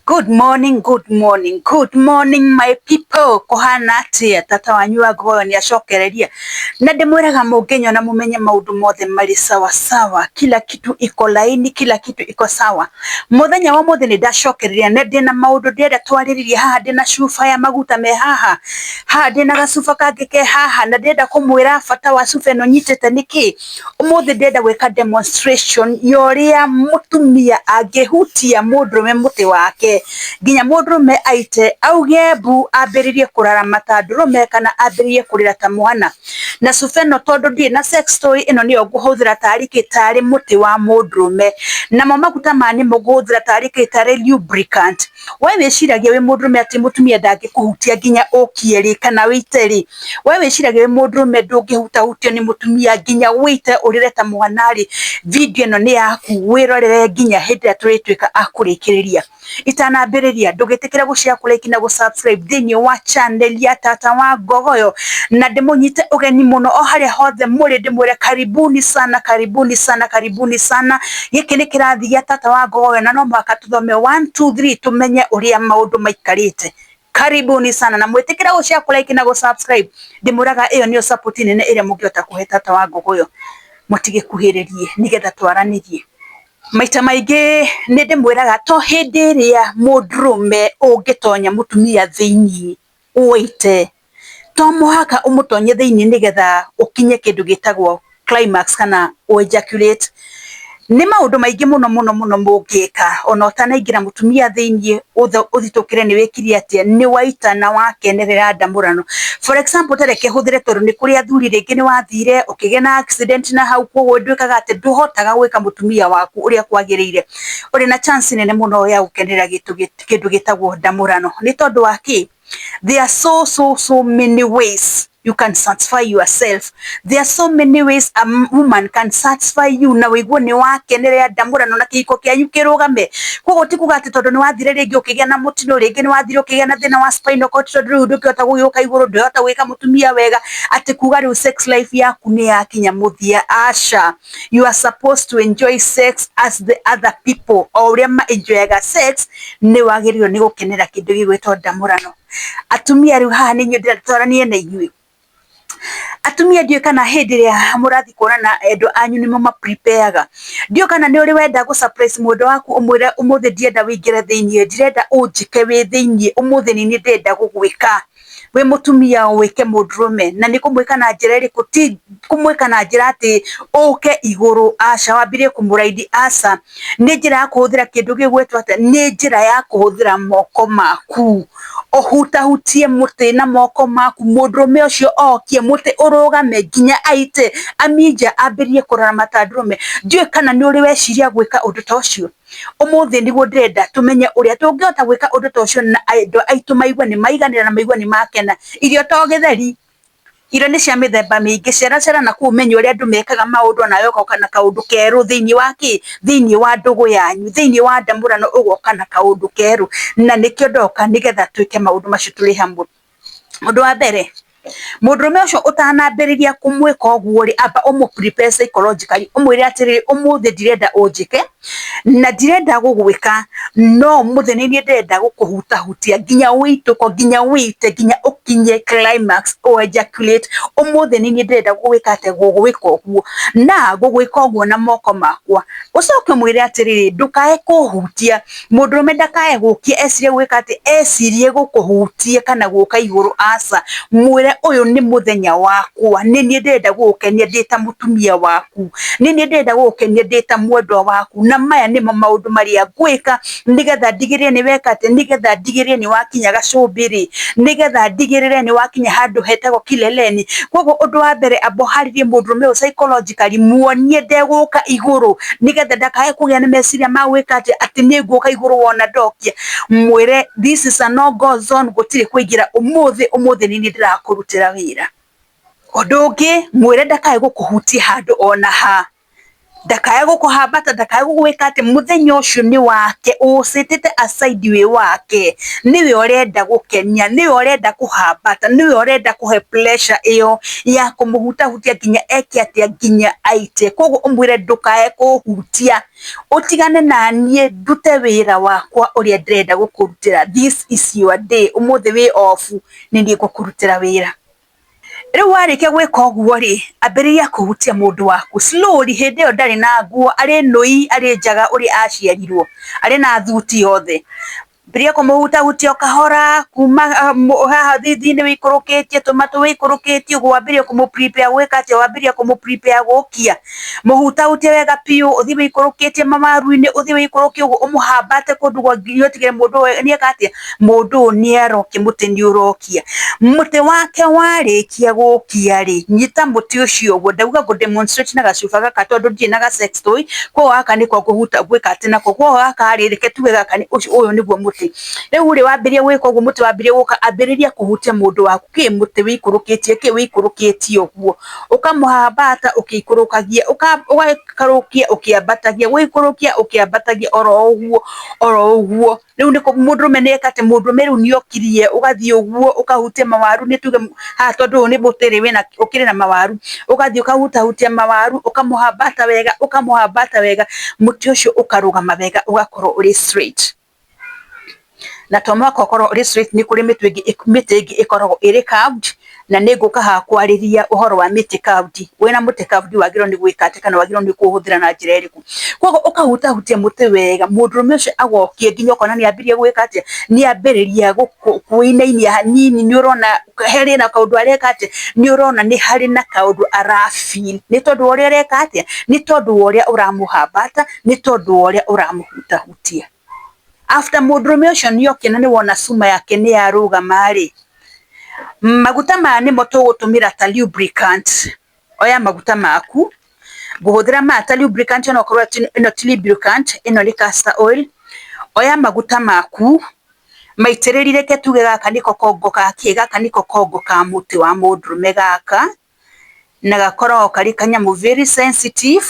Good morning, good morning, good morning my people. Kuhana atia? Tata wanyu wa ngoyo ni acokereria na ndimwiraga munginyona mumenye maundu mothe mari sawa sawa, kila kitu iko laini, kila kitu iko sawa. Muthenya wa muthi ni ndacokereria na ndina maundu ndĩrenda twarĩrĩrie haha. Ndina cuba ya maguta me haha haha, ndina gacuba kangĩ ke haha, na ndĩrenda kũmwĩra bata wa cuba ĩno nyitĩte nĩkĩ. Ũmũthĩ ndĩrenda gwĩka demonstration ya ũrĩa mũtumia angĩhutia mũndũrũme mũtĩ wake nginya mũndũrũme aite auge mbu, ambĩrĩrie kũrarama ta ndũrũme kana ambĩrĩrie kũrĩra ta mwana. Na cuba ĩno, tondũ ndirĩ na sex toy, ĩno nĩyo ngũhũthĩra tarĩ kĩ? Tarĩ mũtĩ wa mũndũrũme. Namo maguta maya nĩmo ngũhũthĩra tarĩ kĩ? Tarĩ lubricant. We wĩciragia wĩ mũndũrũme atĩ mũtumia ndangĩkũhutia nginya ũkie rĩ kana wĩite rĩ? We wĩciragia wĩ mũndũrũme ndũngĩhutahutio nĩ mũtumia nginya wĩite ũrĩre ta mwana rĩ? Video ĩno nĩ yaku, wĩrorere nginya hĩndĩ ĩrĩa tũrĩtuĩka a kũrĩkĩrĩria. Itanambĩrĩria, ndũgĩtĩkĩre gũ-share, kũ-like na gũ-subscribe thĩinĩ wa channel ya Tata wa Ngogoyo, na ndĩmũnyite ũgeni mũno o harĩa hothe mũrĩ, ndĩmwĩre karibuni sana, karibuni sana, karibuni sana. Gĩkĩ nĩ kĩrathi gĩa Tata wa Ngogoyo na no mũhaka tũthome 1 2 3 tũmenye ũrĩa maũndũ maikarĩte. Karibuni sana, na mwĩtĩkĩre gũ-share, kũ-like na gũ-subscribe. Ndĩmwĩraga ĩyo nĩyo support nene ĩrĩa mũngĩhota kũhe Tata wa Ngogoyo. Mũtigĩkuhĩrĩrie nĩgetha twaranĩrie. Maita maingĩ nĩ ndĩmwĩraga, to hĩndĩ ĩrĩa mũndũrũme ũngĩtonya mũtumia thĩiniĩ ũite, to mũhaka ũmũtonye thĩiniĩ nĩgetha ũkinye kĩndũ gĩtagwo climax kana ejaculate. Nĩ maũndũ maingĩ mũno mũno mũno mũngĩka ona ũtanaingĩra mũtumia thĩiniĩ ũthitũkĩre nĩ wĩkire atĩa, nĩ waita na wakenerera ndamũrano. For example, ta reke hũthĩre, tondũ nĩ kũrĩ athuri rĩngĩ nĩ wathire ũkĩgĩa na accident na hau, koguo ndwĩkaga atĩ ndũhotaga gwĩka mũtumia waku ũrĩa kwagĩrĩire. Ũrĩ na chance nene mũno ya gũkenerera kĩndũ gĩtagwo ndamũrano. Nĩ tondũ wa kĩ? There are so so so many ways you can satisfy yourself. There are so many ways a woman can satisfy you na wĩigue nĩ wakenerera ndamũrano na kĩhiko kĩanyu kĩrũgame. Koguo ti kuga atĩ tondũ nĩ wathire rĩngĩ ũkĩgĩa na mũtino, rĩngĩ nĩ wathire ũkĩgĩa na thĩna wa spinal cord, tondũ rĩu ndũngĩhota gũgĩũka igũrũ, ndũhota gwĩka mũtumia wega, atĩ kuga rĩu sex life yaku nĩ yakinya mũthia. Aca, you are supposed to enjoy sex as the other people. O ũrĩa ma enjoyaga sex, nĩ wagĩrĩirwo nĩ gũkenera kĩndũ gĩgwĩtwo ndamũrano. Atumia, rĩu haha nĩ inyuĩ ndĩrenda twaranie na inyuĩ. Atumia, ndiũĩ kana hĩndĩ ĩrĩa mũrathiĩ kuonana endwa anyu nĩ mũma-prepareaga. Ndiũĩ kana nĩ ũrĩ wenda gũ surprise mwendwa waku, ũmwĩre, "Ũmũthĩ ndienda wĩingĩre thĩiniĩ, ndirenda ũnjĩke wĩ thĩiniĩ, ũmũthĩ nĩ niĩ ndĩrenda gũgwĩka." Wĩ mũtumia wĩke mũndũrũme, na nĩ kũmwĩka na njĩra ĩrĩkũ? Ti kũmwĩka na njĩra atĩ ũke igũrũ, aca, wambĩrĩrie kũmũraidi, aca. Nĩ njĩra ya kũhũthĩra kĩndũ gĩgwĩtwo atĩa? Nĩ njĩra ya kũhũthĩra moko maku, ũhutahutie mũtĩ na moko maku, mũndũrũme ũcio okie mũtĩ ũrũgame nginya aite aminja ambĩrĩrie kũrarama ta ndũrũme. Ndiũĩ kana nĩ ũrĩ weciria gwĩka ũndũ ta ũcio. Ũmũthĩ nĩguo ndĩrenda tũmenye ũrĩa tũngĩhota gwĩka ũndũ ta ũcio na endwa aitũ maigue nĩ maiganĩra na maigue nĩ makena. Irio to gĩtheri, irio nĩ cia mĩthemba mĩingĩ. Ceracera na kũu ũmenye ũrĩa andũ mekaga maũndũ, nawe ũgoka na kaũndũ kerũ thĩiniĩ wa kĩ? Thĩiniĩ wa ndũgũ yanyu, thĩiniĩ wa ndamũrano, ũgoka na kaũndũ kerũ. Na nĩkĩo ndoka nĩgetha twĩke maũndũ macio tũrĩ hamwe. Ũndũ wa mbere, mũndũrũme ũcio ũtanambĩrĩria kũmwĩka ũguo rĩ, amba ũmũ prepare psychologically, ũmwĩre atĩrĩrĩ, "Ũmũthĩ ndirenda ũnjĩke na ndirenda gũgwĩka, no ũmũthĩ nĩ niĩ ndĩrenda gũkũhutahutia nginya wĩitũko, nginya wĩite, nginya ũkinye climax, o ejaculate. Ũmũthĩ nĩ niĩ ndĩrenda gũgwĩka atĩ gũgwĩka ũguo na ngũgwĩka ũguo na moko makwa." Ũcoke ũmwĩre atĩrĩrĩ, "Ndũkae kũhutia." Mũndũrũme ndakae gũkia ecirie gwĩka atĩ ecirie gũkũhutia kana gũka igũrũ, aca. Mwĩre, "Ũyũ nĩ mũthenya wakwa, nĩ niĩ ndĩrenda gũgũkenia ndĩ ta mũtumia waku, nĩ niĩ ndĩrenda gũgũkenia ndĩ ta mwendwa waku, na maya nĩmo maũndũ marĩa ngwĩka nĩgetha ndigĩrĩre nĩ weka atĩ, nĩgetha ndigĩrĩre nĩ wakinya gacũmbĩrĩ, nĩgetha ndigĩrĩre nĩ wakinya handũ hetagwo kileleni." Koguo ũndũ wa mbere, amba ũharĩrie mũndũrũme ũyũ psychologically, muonie ndegũka igũrũ nĩgetha ndakae kũgĩa na meciria ma gwĩka atĩ atĩ nĩ ngũka igũrũ wona ndokia. Mwĩre, "This is a no go zone, gũtirĩ kũingĩra ũmũthĩ, ũmũthĩ nĩ niĩ ndĩrakũrutĩra wĩra." Ũndũ ũngĩ, mwĩre ndakae gũkũhutia handũ ona ha. Ndakae gũkũhambata, ndakae gũgwĩka atĩ mũthenya ũcio nĩ wake, ũcĩtĩte aside wĩ wake, nĩwe ũrenda gũkenia, nĩwe ũrenda kũhambata, nĩwe ũrenda kũhe pressure ĩyo ya kũmũhutahutia nginya eke atĩa, nginya aite. Koguo ũmwĩre ndũkae kũhutia, ũtigane na niĩ ndute wĩra wakwa ũrĩa ndĩrenda gũkũrutĩra. This is your day, ũmũthĩ wĩ off, nĩ niĩ ngũkũrutĩra wĩra. Rĩu warĩkia gwĩka ũguo rĩ, ambĩrĩria kũhutia mũndũ waku slowly. Hĩndĩ ĩyo ndarĩ na nguo, arĩ nũi, arĩ njaga ũrĩa aciarirwo, arĩ na thuti yothe. Ambĩrĩria kũmũhutahutia o kahora kuma haha thithi-inĩ wĩikũrũkĩtie, tũmatũ wĩikũrũkĩtie ũguo, wambĩrĩrie kũmũ prepare gwĩka atĩa, wambĩrĩria kũmũ prepare gũkia. Mũhutahutie wega biũ, ũthiĩ wĩikũrũkĩtie mamaru-inĩ, ũthiĩ wĩikũrũkie ũguo, ũmũhambate kũndũ gwa nginya ũtigĩrĩre mũndũ ũyũ nĩeka atĩa, mũndũ ũyũ nĩarokia, mũtĩ nĩũrokia. Mũtĩ wake warĩkia gũkia rĩ, nyita mũtĩ ũcio ũguo, ndauga ngũ demonstrate na gacuba gaka tondũ ndirĩ na ga sex toy, koguo gaka nĩko ngũhuta gwĩka atĩ nako, koguo gaka rĩ, reke tuge gaka ũyũ nĩguo mũtĩ. Rĩu rĩ, wambĩrĩria gwĩka ũguo, mũtĩ wambĩrĩria gũka, ambĩrĩria kũhutia mũndũ waku, kĩ mũtĩ wĩikũrũkĩtie, kĩ wĩikũrũkĩtie ũguo, ũkamũhambata ũkĩikũrũkagia, ũgaikũrũkia ũkĩambatagia, gũikũrũkia ũkĩambatagia, oro ũguo oro ũguo. Rĩu nĩ mũndũrũme nĩ eka atĩ, mũndũrũme rĩu nĩ okirie, ũgathiĩ ũguo ũkahutia mawaru, nĩ tuge haha tondũ ũyũ nĩ mũtĩ rĩ, wĩna ũkĩrĩ na mawaru, ũgathiĩ ũkahutahutia mawaru, ũkamũhambata wega, ũkamũhambata wega, mũtĩ ũcio ũkarũgama wega, ũgakorwo ũrĩ straight. Na to mũhaka ũkorwo ũrĩ straight, nĩ kũrĩ mĩtĩ ĩngĩ ĩkoragwo ĩrĩ curved, na nĩ ngũka haha kwarĩria ũhoro wa mĩtĩ curved. Wĩna mũtĩ curved wagĩrĩirwo nĩ gwĩka atĩa, kana wagĩrĩirwo nĩ kũũhũthĩra na njĩra ĩrĩkũ. Koguo ũkahutahutia mũtĩ wega, mũndũrũme ũcio agokia nginya ũkona nĩ ambĩrĩria gwĩka atĩa, nĩ ambĩrĩria kwĩinainia hanini, nĩ ũrona harĩ na kaũndũ areka atĩa, nĩ ũrona nĩ harĩ na kaũndũ ara feel, nĩ tondũ wa ũrĩa ũreka atĩa, nĩ tondũ wa ũrĩa ũramũhambata, nĩ tondũ wa ũrĩa ũramũhutahutia. After mũndũrũme ũcio nĩ okia na nĩ wona cuma yake nĩ yarũgama rĩ, maguta maya nĩmo tũgũtũmĩra ta lubricant. Oya maguta maku, ngũhũthĩra maya ta lubricant, onokorwo ĩno ti lubricant, ĩno nĩ castor oil. Oya maguta maku maitĩrĩrie, reke tuge gaka nĩko kongo ka kĩ, gaka nĩko kongo ka mũtĩ wa mũndũrũme gaka, na gakoragwo karĩ kanyamũ very sensitive.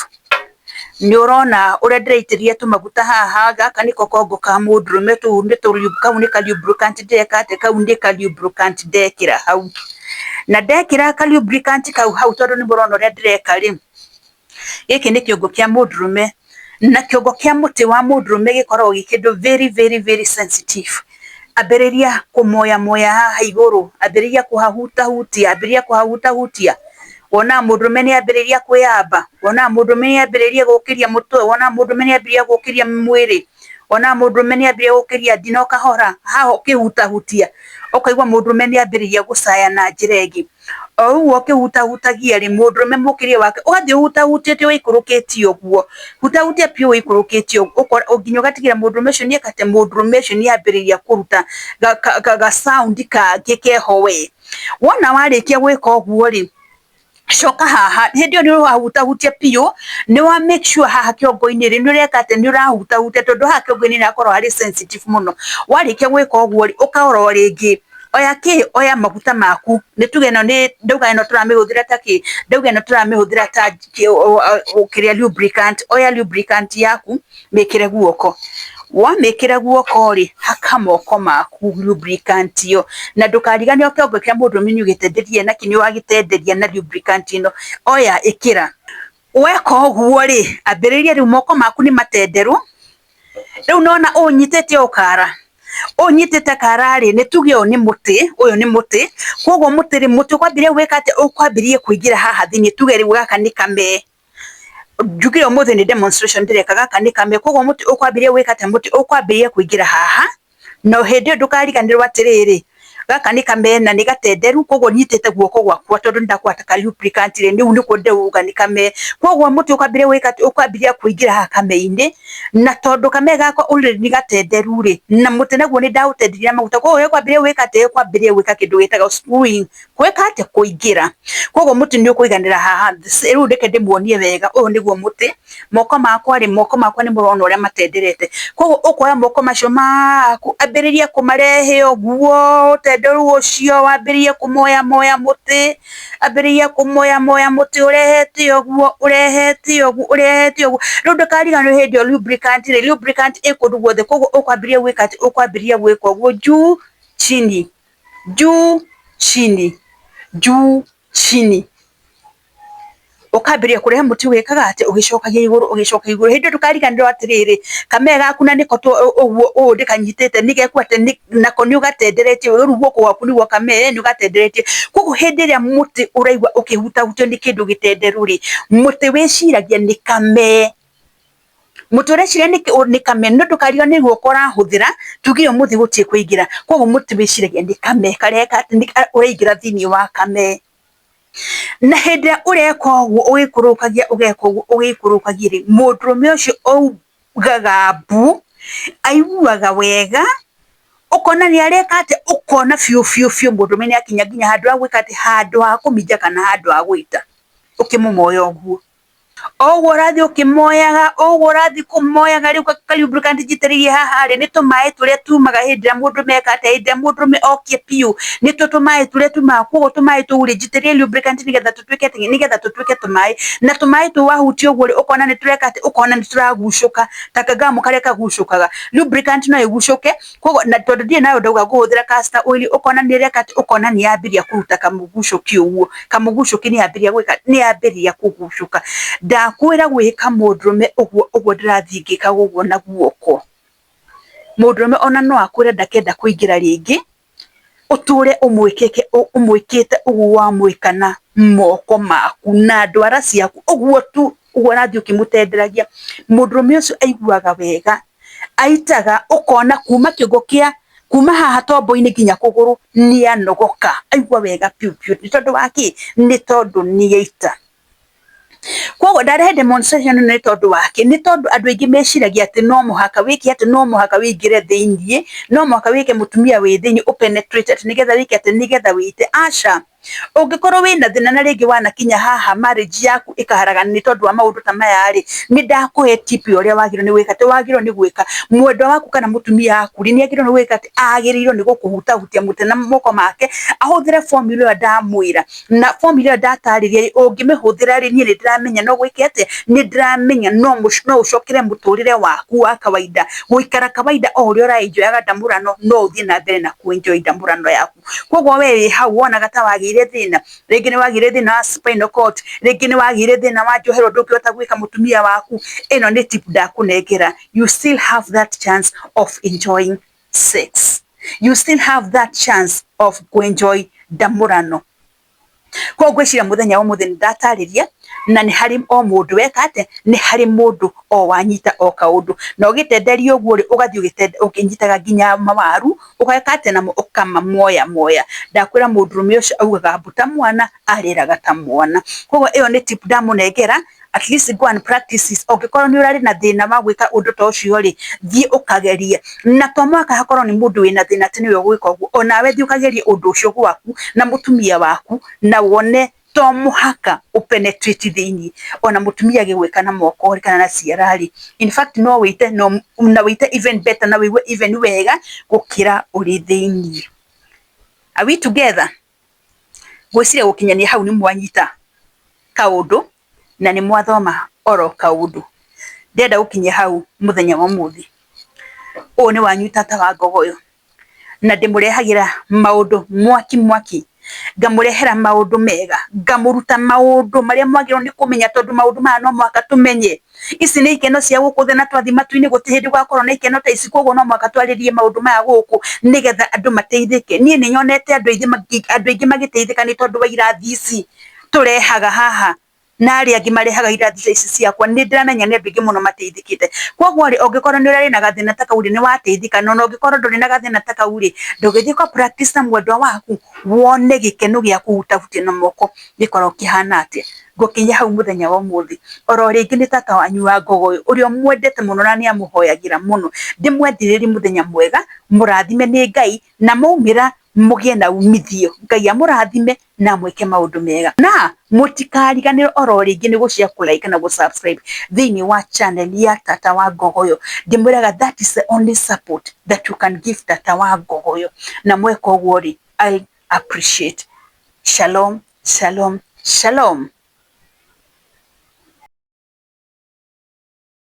Nĩ ũrona ũrĩa ndĩraitĩrĩria tũmaguta haha, gaka nĩko kongo ka mũndũrũme, tũu nĩ kau nĩ ka lubricant ndĩreka atĩa, kau nĩ ka lubricant ndekĩra hau. Na ndekĩra ka lubricant kau hau, tondũ nĩ mũrona ũrĩa ndĩreka rĩ, gĩkĩ nĩ kĩongo kĩa mũndũrũme, na kĩongo kĩa mũtĩ wa mũndũrũme gĩkoragwo gĩ kĩndũ very very very sensitive. Ambĩrĩria kũmoyamoya haha igũrũ, ambĩrĩria kũhahutahutia, ambĩrĩria kũhahutahutia. Wonaga mũndũrũme nĩ ambĩrĩria kwĩyamba, wonaga mũndũrũme nĩ ambĩrĩria gũkĩria mũtwe, wonaga mũndũrũme nĩ ambĩrĩria gũkĩria mwĩrĩ, wonaga mũndũrũme nĩ ambĩrĩria gũkĩria nginya kahora, haha ũkĩhutahutia ũkaigua mũndũrũme nĩ ambĩrĩria gũcaya na njĩra ĩngĩ. O ũguo ũkĩhutahutagia rĩ, mũndũrũme mũkĩrie wake ũgathiĩ ũhutahutĩtie wĩikũrũkĩtie ũguo, hutahutia biũ wĩikũrũkĩtie ũguo, nginya ũgatigĩrĩra mũndũrũme ũcio nĩ eka atĩa, mũndũrũme ũcio nĩ ambĩrĩria kũruta ga sound kangĩ keho we. Wona warĩkia gwĩka ũguo rĩ, coka haha, hĩndĩ ĩyo nĩ ũrahutahutia biũ, nĩ wa make sure haha kĩongo-inĩ rĩ, nĩ ũreka atĩa, nĩ ũrahutahutia, tondũ haha kĩongo-inĩ nĩ hakoragwo harĩ sensitive mũno. Warĩkia gwĩka ũguo rĩ, ũka oro rĩngĩ, oya kĩ, oya maguta maku, nĩ tuge ĩno nĩ ndauga ĩno tũramĩhũthĩra ta kĩ, ndauga ĩno tũramĩhũthĩra ta kĩrĩa lubricant. Oya lubricant yaku, mĩkĩre guoko. Wamĩkĩra guoko rĩ, haka moko maku lubricant ĩyo, na ndũkariganĩrwo kĩongo kĩa mũndũrũme nĩ ũgĩtenderie nakĩ, nĩ wagĩtenderia na lubricant ĩno. Oya ĩkĩra. Weka ũguo rĩ, ambĩrĩria rĩu moko maku nĩ matenderũ, rĩu nona ũũ nyitĩte ũũ kara, ũũ nyitĩte kara rĩ, nĩ tuge ũyũ nĩ mũtĩ, ũyũ nĩ mũtĩ, koguo mũtĩ rĩ, mũtĩ ũkwambĩrĩria gwĩka atĩa, ũkwambĩrĩria kũingĩra haha thĩiniĩ, tuge rĩu gaka nĩ kame, njugire ũmũthĩ nĩ demonstration ndĩreka, gaka nĩ kame, koguo mũtĩ ũkwambĩrĩria gwĩka atĩa, mũtĩ ũkwambĩrĩria kũingĩra haha, na hĩndĩ ĩyo ndũkariganĩrwo atĩrĩrĩ, gaka nĩ kame na nĩ gatenderu, koguo nyitĩte guoko gwakwa tondũ nĩ ndakwata ka lubricant rĩ, rĩu nĩkuo ndĩrauga nĩ kame, koguo mũtĩ ũkwambĩrĩria gwĩka atĩa, ũkwambĩrĩria kũingĩra haha kame-inĩ, na tondũ kame gakwa already nĩ gatenderu rĩ, na mũtĩ naguo nĩ ndaũtenderia na maguta, koguo gĩkwambĩrĩria gwĩka atĩa, gĩkwambĩrĩria gwĩka kĩndũ gĩtagwo screwing, gwĩka atĩa, kũingĩra. Koguo mũtĩ nĩ ũkũiganĩra haha. Rĩu reke ndĩmuonie wega, ũyũ nĩguo mũtĩ, moko makwa rĩ, moko makwa nĩ mũrona ũrĩa matenderete, koguo ũkoya moko macio maku, ambĩrĩria kũmarehe ũguo. Mũtenderu ũcio wambĩrĩrie kũmoya moya mũtĩ, ambĩrĩrie kũmoya moya mũtĩ ũrehete ũguo, ũrehete ũguo, ũrehete ũguo. Rĩu ndũkariganĩrwo hĩndĩ ĩyo lubricant rĩ, lubricant ĩ kũndũ guothe, koguo ũkwambĩrĩria gwĩka atĩ, ũkwambĩrĩria gwĩka ũguo juu chini, juu chini, juu chini. Ũkambĩrĩria kũrehe mũtĩ ũgĩkaga atĩ, ũgĩcokagia igũrũ, ũgĩcokagia igũrũ. Hĩndĩ ĩyo ndũkariganĩrwo atĩrĩrĩ, kamee gaku na nĩko ũguo ũũ ndĩkanyitĩte nĩgekũ atĩ nako nĩ ũgatenderetie, rĩu guoko gwaku nĩguo kamee nĩ ũgatenderetie. Koguo hĩndĩ ĩrĩa mũtĩ ũraigua ũkĩhutahutio nĩ kĩndũ gĩtenderu rĩ, mũtĩ wĩciragia nĩ kamee. Mũtĩ ũreciria nĩ kamee, no ndũkariganĩrwo nĩ guoko ũrahũthĩra, tuge ũmũthĩ gũtirĩ kũingĩra. Koguo mũtĩ wĩciragia nĩ kamee kareka atĩ ũraingĩra thĩiniĩ wa kamee. Na hĩndĩ ĩrĩa ũreka ũguo ũgĩikũrũkagia ũgeka ũguo ũgĩikũrũkagia rĩ, mũndũrũme ũcio augaga mbu, aiguaga wega, ũkona nĩ areka atĩ, ũkona biũ biũ biũ mũndũrũme nĩ akinya nginya handũ ha gwĩka atĩ, handũ ha kũminja kana handũ ha gũita, ũkĩmũmoya ũguo. O ũguo ũrathiĩ ũkĩmoyaga, o ũguo ũrathiĩ kũmoyaga, rĩu ka lubricant njitĩrĩirie haha rĩ, nĩ tũmaĩ tũrĩa tumaga hĩndĩ ĩrĩa mũndũrũme eka atĩa, hĩndĩ ĩrĩa mũndũrũme okia biũ, nĩtuo tũmaĩ tũrĩa tumaga, koguo tũmaĩ tũu rĩ, njitĩrĩrie lubricant nĩgetha tũtuĩke atĩ, nĩgetha tũtuĩke tũmaĩ, na tũmaĩ tũu wahutia ũguo rĩ, ũkona nĩ tũreka atĩ, ũkona nĩ tũragucũka, ta kagamu karĩa kagucũkaga, lubricant no ĩgucũke, koguo na tondũ ndirĩ nayo ndauga ngũhũthĩra castor oil, ũkona nĩ ĩreka atĩ, ũkona nĩ yambĩrĩria kũruta kamũgucũki ũguo, kamũgucũki nĩ yambĩrĩria gwĩka, nĩ yambĩrĩria kũgucũka. Ndakwĩra gwĩka mũndũrũme ũguo ũguo ndĩrathiĩ ngĩkaga ũguo na guoko, mũndũrũme ona no akwĩre ndakenda kũingĩra rĩngĩ, ũtũre ũmwĩkĩte ũmwĩkĩte ũguo wamwĩka na moko maku na ndwara ciaku ũguo tu, ũguo ũrathiĩ ũkĩmũtenderagia, mũndũrũme ũcio aiguaga wega, aitaga ũkona kuma kĩongo kĩa kuma haha tombo-inĩ nginya kũgũrũ nĩ anogoka, aigua wega biũ biũ. Nĩ tondũ wa kĩ? Nĩ tondũ nĩ aita. Koguo ndarehe demonstration ĩno nĩ tondũ wa kĩ? Nĩ tondũ andũ aingĩ meciragia atĩ no mũhaka wĩke atĩ, no mũhaka wĩingĩre thĩiniĩ, no mũhaka wĩke mũtumia wĩ thĩiniĩ ũ penetrate atĩ nĩgetha wĩke atĩ, nĩgetha wĩite. Aca. Ũngĩkorwo wĩna thĩna na rĩngĩ wanakinya haha marriage yaku ĩkaharagana nĩ tondũ wa maũndũ ta maya rĩ, nĩ ndakũhe tip ya ũrĩa wagĩrĩirwo nĩ gwĩka, atĩ wagĩrĩirwo nĩ gwĩka mwendwa waku kana mũtumia waku rĩ, nĩ agĩrĩirwo nĩ gwĩka atĩ, agĩrĩirwo nĩ gũkũhutahutia mũtĩ na moko make, ahũthĩre formula ĩyo ndamwĩra, na formula ĩyo ndatarĩria rĩ, ũngĩmĩhũthĩra rĩ, niĩ nĩ ndĩramenya no gwĩke atĩa, nĩ ndĩramenya no ũcokere mũtũrĩre waku wa kawaida, gũikara kawaida o ũrĩa ũra enjoy aga ndamũrano, no ũthiĩ na mbere na kũ enjoy ndamũrano yaku. Koguo we wĩ hau wonaga ta wagĩire thĩna, rĩngĩ nĩ wagĩire thĩna wa spinal cord, rĩngĩ nĩ wagĩire thĩna wa njohero ndũngĩhota gwĩka mũtumia waku, ĩno nĩ tip ndakũnengera, you still have that chance of enjoying sex, you still have that chance of kũ-enjoy ndamũrano. Koguo ngwĩciria mũthenya wa ũmũthĩ nĩ ndatarĩria, na nĩ harĩ o mũndũ weka atĩa, nĩ harĩ mũndũ o wanyita o kaũndũ. Na ũgĩtenderia ũguo rĩ, ũgathiĩ ũkĩnyitaga nginya mawaru, ũgeka atĩa namo, ũkamamoya moya. Ndakwĩra mũndũrũme ũcio augaga mbu ta mwana, arĩraga ta mwana. Koguo ĩyo nĩ tip ndamũnengera, at least go and practice it. Ũngĩkorwo nĩ ũrarĩ na thĩna wa gwĩka ũndũ ta ũcio rĩ, thiĩ ũkagerie. Na to mũhaka hakorwo nĩ mũndũ wĩna thĩna atĩ nĩwe ũgwĩka ũguo, onawe thiĩ ũkagerie ũndũ ũcio gwaku na mũtumia waku, na wone to mũhaka ũ penetrate thĩiniĩ, ona mũtumia agĩgwĩka na moko rĩ, kana na ciara rĩ, in fact no wĩite na wĩite even better na wĩigue even wega gũkĩra ũrĩ thĩiniĩ. Are we together? Ngwĩciria gũkinyania hau nĩ mwanyita kaũndũ na nĩ mwathoma oro kaũndũ. Ndĩrenda gũkinyia hau mũthenya wa ũmũthĩ. Ũyũ nĩ wanyu tata wa Ngogoyo, na ndĩmũrehagĩra maũndũ mwaki mwaki, ngamũrehera maũndũ mega, ngamũruta maũndũ marĩa mwagĩrĩirwo nĩ kũmenya tondũ maũndũ maya no mũhaka tũmenye. Ici nĩ ikeno cia gũkũ thĩ na twathiĩ matu-inĩ gũtirĩ hĩndĩ gũgakorwo na ikeno ta ici, koguo no mũhaka twarĩrie maũndũ maya gũkũ nĩgetha andũ mateithĩke. Niĩ nĩ nyonete andũ aingĩ magĩteithĩka nĩ tondũ wa irathi ici tũrehaga haha, na arĩa angĩ marehaga irathi ta ici ciakwa, nĩ ndĩramenya nĩ andũ aingĩ mũno mateithĩkĩte. Koguo rĩ, ũngĩkorwo nĩ ũrarĩ na gathĩna ta kau rĩ, nĩ wateithĩka, na ona ũngĩkorwo ndũrĩ na gathĩna ta kau rĩ, ndũgĩthiĩ ũka practice na mwendwa waku, wone gĩkeno gĩa kũhutahutia na moko gĩkoragwo kĩhana atĩa. Ngũkinyia hau mũthenya wa ũmũthĩ. Oro rĩngĩ nĩ tata wanyu wa Ngogoyo, ũrĩa ũmwendete mũno na nĩ amũhoyagĩra mũno. Ndĩmwendithĩrie mũthenya mwega, mũrathime nĩ Ngai, na mwaumĩra mũgĩe na umithio. Ngai amũrathime na amwĩke maũndũ mega. Na mũtikariganĩrwo oro rĩngĩ nĩ gũ-share, kũ-like na gũ-subscribe thĩinĩ wa channel ya tata wa Ngogoyo. Ndĩmwĩraga that is the only support that you can give tata wa Ngogoyo. Na mweka ũguo rĩ, I'll appreciate. Shalom, shalom, shalom.